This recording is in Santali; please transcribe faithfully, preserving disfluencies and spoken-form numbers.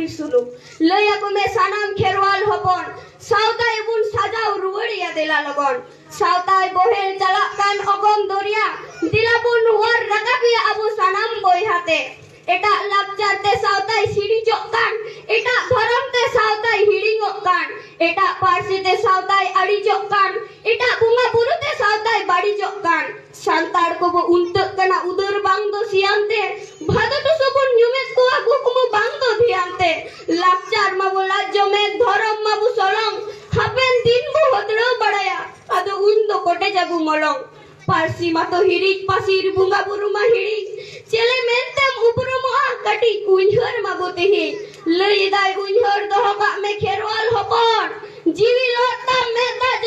ᱥᱩᱞᱩᱠ᱾ ᱞᱟᱹᱭ ᱟᱠᱚ ᱢᱮ ᱥᱟᱱᱟᱢ ᱠᱷᱮᱨᱣᱟᱞ ᱦᱚᱯᱚᱱ, ᱥᱟᱶᱛᱟᱭ ᱵᱚᱱ ᱥᱟᱡᱟᱣ ᱨᱩᱣᱟᱹᱲᱮᱭᱟ ᱫᱮᱞᱟ ᱞᱚᱜᱚᱱ᱾ ᱥᱟᱶᱛᱟᱭ ᱵᱚᱦᱮᱞ ᱪᱟᱞᱟᱜ ᱠᱟᱱ ᱚᱜᱚᱢ ᱫᱚᱨᱭᱟ, ᱫᱮᱞᱟ ᱵᱚᱱ ᱚᱣᱟᱨ ᱨᱟᱠᱟᱵᱮᱭᱟ ᱟᱵᱚ ᱥᱟᱱᱟᱢ ᱵᱚᱭᱦᱟ ᱛᱮ᱾ ᱮᱴᱟᱜ ᱞᱟᱠᱪᱟᱨ ᱛᱮ ᱥᱟᱶᱛᱟᱭ ᱥᱤᱲᱤᱡᱚᱜ ᱠᱟᱱ, ᱮᱴᱟᱜ ᱫᱷᱚᱨᱚᱢ ᱛᱮ ᱥᱟᱶᱛᱟᱭ ᱦᱤᱲᱤᱧᱚᱜ ᱠᱟᱱ, ᱮᱴᱟᱜ ᱯᱟᱹᱨᱥᱤ ᱛᱮ ᱥᱟᱶᱛᱟᱭ ᱟᱹᱲᱤᱡᱚᱜ ᱠᱟᱱ, ᱮᱴᱟᱜ ᱵᱚᱸᱜᱟ ᱵᱩᱨᱩ ᱛᱮ ᱥᱟᱶᱛᱟᱭ ᱵᱟᱹᱲᱤᱡᱚᱜ ᱠᱟᱱ᱾ ᱥᱟᱱᱛᱟᱲ ᱠᱚᱵᱚ ᱩᱱᱛᱟᱹᱜ ᱠᱟᱱᱟ ᱩᱫᱟᱹᱨ ᱵᱟᱝ ᱫᱚ ᱥᱤᱭᱟᱱ ᱛᱮ, ᱵᱷᱟᱫᱚ ᱴᱩᱥᱩ ᱵᱚᱱ ᱧᱩᱢᱮᱫ ᱠᱚᱣᱟ ᱠᱩᱠᱢᱩ ᱵᱟᱝ ᱫᱚ ᱫᱷᱮᱭᱟᱱ ᱛᱮ᱾ ᱞᱟᱠᱪᱟᱨ ᱢᱟᱵᱚ ᱞᱟᱡ ᱡᱚᱢᱮᱫ, ᱫᱷᱚᱨᱚᱢ ᱢᱟᱵᱚ ᱥᱚᱞᱚᱝ, ᱦᱟᱯᱮᱱ ᱫᱤᱱ ᱵᱚ ᱦᱟᱹᱛᱲᱟᱹᱣ ᱵᱟᱲᱟᱭᱟ, ᱟᱫᱚ ᱩᱱ ᱫᱚ ᱠᱚᱴᱮᱡ ᱟᱵᱚ ᱢᱚᱞᱚᱝ᱾ ᱯᱟᱹᱨᱥᱤ ᱢᱟᱛᱚ ᱦᱤᱨᱤᱡ ᱯᱟᱹᱥᱤᱨ, ᱵᱚᱸᱜᱟ ᱵᱩᱨᱩ ᱢᱟ ᱦᱤᱲᱤᱧ, ᱪᱮᱞᱮ ᱢᱮᱱᱛᱮᱢ ᱩᱯᱨᱩᱢᱚᱜᱼᱟ ᱠᱟᱹᱴᱤᱡ ᱩᱭᱦᱟᱹᱨ ᱢᱟᱵᱚ ᱛᱮᱦᱮᱧ᱾ ᱞᱟᱹᱭ ᱮᱫᱟᱭ ᱩᱭᱦᱟᱹᱨ ᱫᱚᱦᱚ ᱠᱟᱜ ᱢᱮ ᱠᱷᱮᱨᱣᱟᱞ ᱦᱚᱯᱚᱱ, ᱡᱤᱣᱤ ᱞᱚᱜ ᱛᱟᱢ ᱢᱮᱫ ᱫᱟᱜ